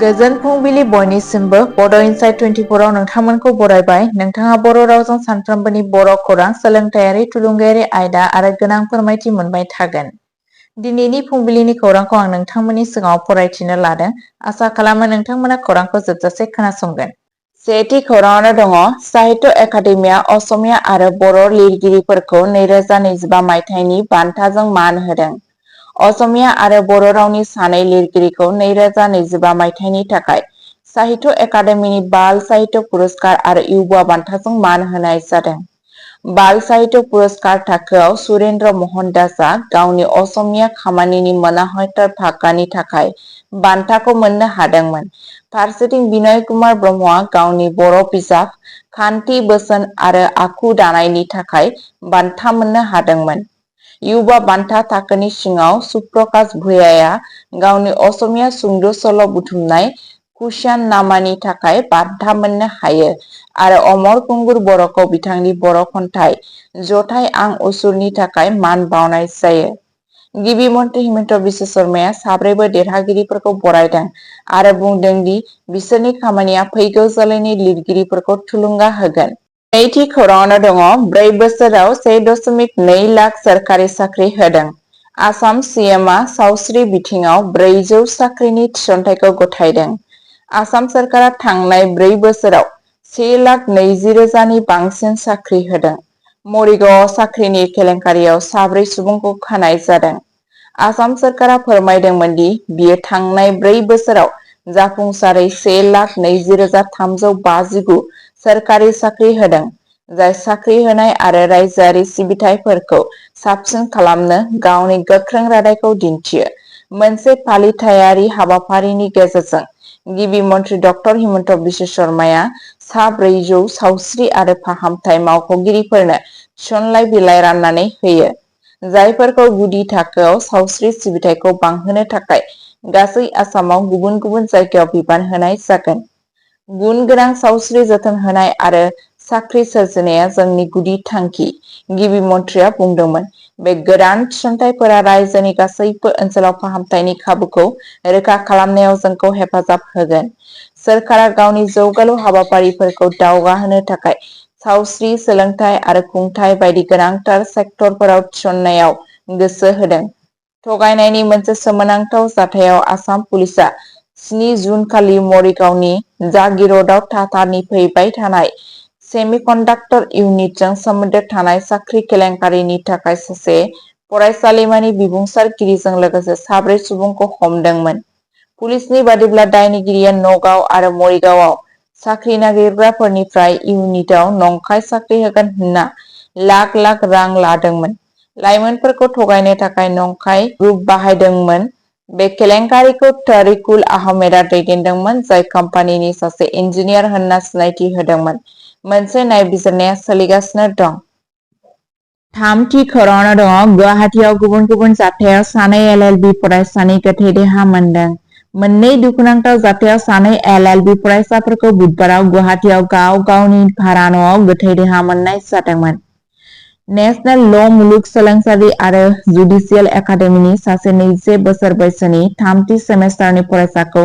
गोजोन फुंबिलि बयनिसिमबो बड' इनसाइट 24 आव नोंथांमोनखौ बरायबाय। नोंथाङा बर' रावजों सानफ्रोमबोनि बर' खौरां, सोलोंथायारि, थुलुंगायारि आयदा आरो गोनां फोरमायथि मोनबाय थागोन। दिनैनि फुंबिलिनि खौरांखौ आं नोंथांमोननि सिगाङाव फरायथिनो लादों। आसा खालामो नोंथांमोना खौरांखौ जोबजासे खोनासंगोन। सेथि खौराङावनो दङ साहित्य एकाडेमिया असमिया आरो बर' लिरगिरिफोरखौ 2025 मायथाइनि बान्थाजों मान होदों। असमिया आरो बर' रावनि सानै लिरगिरिखौ 2025 मायथाइनि थाखाय साहित्य एकाडेमिनि बाल साहित्य पुरस्कार आरो युवा बान्थाजों मान होनाय जादों। बाल साहित्य पुरस्कार थाखोआव सुरेन्द्र महन दासआ गावनि असमिया खामानिनि मोनाहैथाव भागानि थाखाय बान्थाखौ मोननो हादोंमोन। फारसेथिं बिनय कुमार ब्रह्मआ गावनि बर' बिजाब खान्थि बोसोन आरो आखु दानायनि थाखाय बान्था मोननो हादोंमोन। युवा बान्था थाखोनि सिङाव सुप्रकाश भुयाया गावनि असमिया सुंद' सल' बुथुमनाय कुशान नामानि थाखाय बान्था मोननो हायो आरो अमर कुंगुर बर'खौ बिथांनि बर' खन्थाइ जथाइ आं असुरनि थाखाय मान बावनाय जायो। गिबि मन्थ्रि हिमन्त बिश्व शर्माया साब्रैबो देरहागिरिफोरखौ बरायदों आरो बुंदों दि बिसोरनि खामानिया फैगौ जोलैनि लिरगिरिफोरखौ थुलुंगा होगोन। नैथि खौराङावनो दङ 4 बोसोराव 1.2 लाख सोरखारि साख्रि होदों। आसाम सीएमआ सावस्रि बिथिङाव 400 साख्रिनि थिसनथाइखौ गथायदों। आसाम सोरखारा थांनाय 4 बोसोराव 1,20,000नि बांसिन साख्रि होदों। मरिगावआव साख्रिनि केलेंकारियाव 4 सुबुंखौ खानाय जादों। आसाम सोरखारा फोरमायदोंमोन दि बियो थांनाय 4 बोसोराव जाफुंसारै 1,20,359 सोरखारि साख्रि होदों, जाय साख्रि होनाय आरो रायजोआरि सिबिथाइफोरखौ साबसिन खालामनो गावनि गोख्रों रादायखौ दिन्थियो। मोनसे फालिथायारि हाबाफारिनि गेजेरजों गिबि मन्थ्रि डक्टर हिमन्त बिश्व शर्माया सा 400 सावस्रि आरो फाहामथाय मावख'गिरिफोरनो थिसनलाइ बिलाइ राननानै होयो, जायफोरखौ गुदि थाखोआव सावस्रि सिबिथाइखौ बांहोनो थाखाय गासै आसामाव गुबुन गुबुन जायगायाव बिबान होनाय जागोन। गुन गोनां सावस्रि जोथोन होनाय आरो साख्रि सोरजिनाया जोंनि गुदि थांखि, गिबि मन्थ्रिया बुंदोंमोन। बे गोदान थिसनथाइफोरा रायजोनि गासैबो ओनसोलाव फाहामथायनि खाबुखौ रोखा खालामनायाव जोंखौ हेफाजाब होगोन। सोरखारा गावनि जौगालु हाबाफारिफोरखौ दावगाहोनो थाखाय सावस्रि, सोलोंथाय आरो खुंथाय बायदि गोनांथार सेक्टरफोराव थिसननायाव गोसो होदों। थगायनायनि मोनसे सोमोनांथाव जाथायाव आसाम पुलिसआ 7 जुन खालि मरिगावनि जागिरदआव टाटानि फैबाय थानाय सेमिकन्डाक्टर इउनिटजों सोमोन्दो थानाय साख्रि केलेंकारिनि थाखाय सासे फरायसालिमानि बिबुंसारगिरिजों लोगोसे 4 सुबुंखौ हमदोंमोन। पुलिसनि बादिब्ला दायनिगिरिया नगाव आरो मरिगावआव साख्रि नागिरग्राफोरनिफ्राय इउनिटआव नंखाय साख्रि होगोन होनना लाख लाख रां लादोंमोन। लाइमोनफोरखौ थगायनो थाखाय नंखाय ग्रुप बाहायदोंमोन। बे केलेंकारिखौ तरिकुल आहमेदआ दैदेनदोंमोन, जाय कम्पानिनि सासे इन्जिनियार होनना सिनायथि होदोंमोन। मोनसे नायबिजिरनाया सोलिगासिनो दं। थामथि खौराङावनो दङ गुवाहाटीआव गुबुन गुबुन जाथायाव 2 एलएलबि फरायसानि गोथै देहा मोनदों। मोननै दुखुनांथाव जाथायाव 2 एलएलबि फरायसाफोरखौ बुधबाराव गुवाहाटीआव गाव गावनि भारा न'आव गोथै देहा मोननाय जादोंमोन। नेशनेल ल' मुलुगसोलोंसालि आरो जुडिशियेल एकाडेमिनि सासे 21 बोसोर बैसोनि थामथि सेमेस्टारनि फरायसाखौ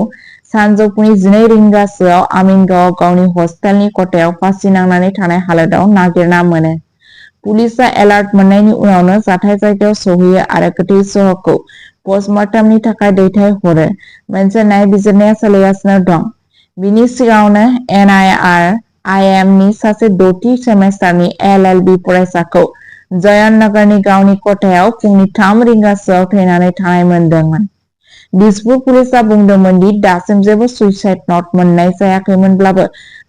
सानजौफुनि 12 रिंगासोआव आमिनगावआव गावनि हस्टेलनि खथायाव फासि नांनानै थानाय हालोदाव नागिरना मोनो। पुलिसआ एलार्ट मोननायनि उनावनो जाथाय जायगायाव सौहैयो आरो गोथै सह'खौ पस्टमर्टमनि थाखाय दैथायहरो। मोनसे नायबिजिरनाया सोलिगासिनो दं। बिनि सिगाङावनो एनआइआरआइएमनि सासे 6थि सेमेस्टारनि एलएलबि फरायसाखौ जयनगरनि गावनि खथायाव फुंनि 3 रिंगासोआव थैनानै थानाय मोनदोंमोन। दिसपुर पुलिसआ बुंदोंमोन दि दासिम जेबो सुइसाइड न'ट मोननाय जायाखैमोनब्लाबो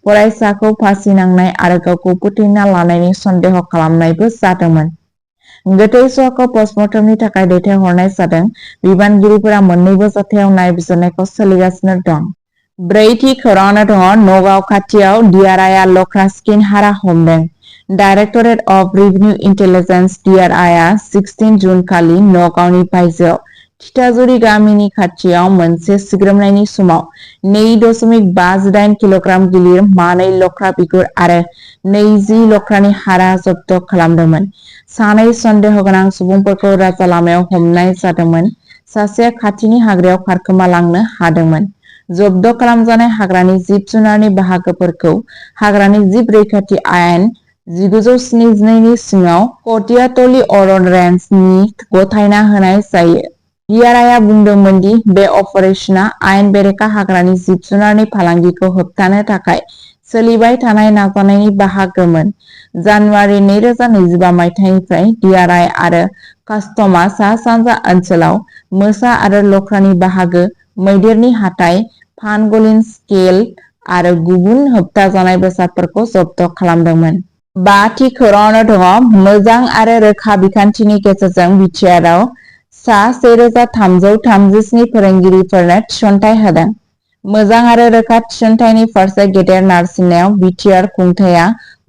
फरायसाखौ फासि नांनाय आरो गावखौ फोथैना लानायनि सन्देह खालामनायबो जादोंमोन। गोथै सह'खौ पस्टमर्टमनि थाखाय दैथायहरनाय जादों। बिबानगिरिफोरा मोन्नैबो जाथायाव नायबिजिरनायखौ सोलिगासिनो दं। ब्रैथि खौराङावनो दङ नगाव खाथियाव डिआरआइआ लख्रा स्किन हारा हमदों। डाइरेक्टरेट अफ रेभिनिउ इन्टेलिजेन्स डिआरआइआ 16 जुन खालि नगावनि बायजोआव थिथाजुरि गामिनि खाथियाव मोनसे सिग्रोमनायनि समाव 2.58 किल'ग्राम गिलिर मानै लख्रा बिगुर आरो 20 लख्रानि हारा जब्द खालामदोंमोन। 2 सन्देह गोनां सुबुंफोरखौ राजा लामायाव हमनाय जादोंमोन। सासेया खाथिनि हाग्रायाव खारखोमा लांनो हादोंमोन। जब्द खालामजानाय हाग्रानि जिब जुनारनि बाहागोफोरखौ हाग्रानि जिब रैखाथि आयेन 1972 नि सिङाव कटियातली अरन रेन्जनि गथायना होनाय जायो। DRIआ बुंदोंमोन दि बे अपारेशना आयेन बेरेखा हाग्रानि जिब जुनारनि फालांगिखौ होबथानो थाखाय सोलिबाय थानाय नाजानायनि बाहागोमोन। जानुवारि 2025 मायथाइनिफ्राय DRI आरो कास्टमआ सा-सानजा ओनसोलाव मोसा आरो लख्रानि बाहागो, मैदेरनि हाथाइ, पानगलिन स्केल आरो गुबुन होबथाजानाय बेसादफोरखौ जब्द खालामदोंमोन। 5 थि खौराङाव दङ मोजां आरो रोखा बिखान्थिनि गेजेरजों बिटिआरआव सा 1337 फोरोंगिरिफोरनो थिसनथाइ होदों। मोजां आरो रोखा थिसनथाइनि फारसे गेदेर नारसिननायाव बिटिआर खुंथायआ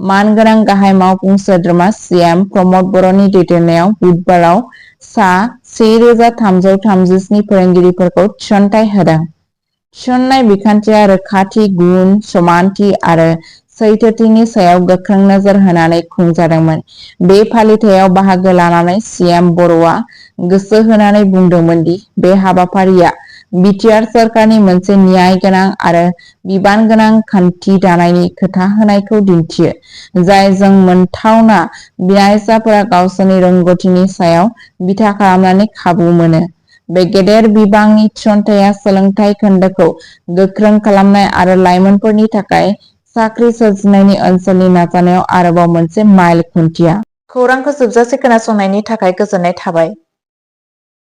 मानगोनां गाहाय मावफुं सोद्रोमा CM प्रमद बर'नि दैदेननायाव बुधबाराव सा 1337 फोरोंगिरिफोरखौ थिसनथाइ होदों। थिसननाय बिखान्थिया रोखाथि, गुन, समानथि आरो सैथोथिनि सायाव गोख्रों नोजोर होनानै खुंजादोंमोन। बे फालिथायाव बाहागो लानानै CM बर'आ गोसो होनानै बुंदोंमोन दि बे हाबाफारिया बिटिआर सोरखारनि मोनसे न्याय गोनां आरो बिबान गोनां खान्थि दानायनि खोथा होनायखौ दिन्थियो, जायजों मोनथावना बिनायसाफोरा गावसोरनि रोंग'थिनि सायाव बिथा खालामनानै खाबु मोनो। बे गेदेर बिबांनि थिसनथाइया सोलोंथाइ खोन्दोखौ गोख्रों खालामनाय आरो लाइमोनफोरनि थाखाय साख्रि सोरजिनायनि ओनसोलनि नाजानायाव आरोबाव मोनसे माइल खुन्थिया। खौरांखौ जोबजासे खोनासंनायनि थाखाय गोजोननाय थाबाय।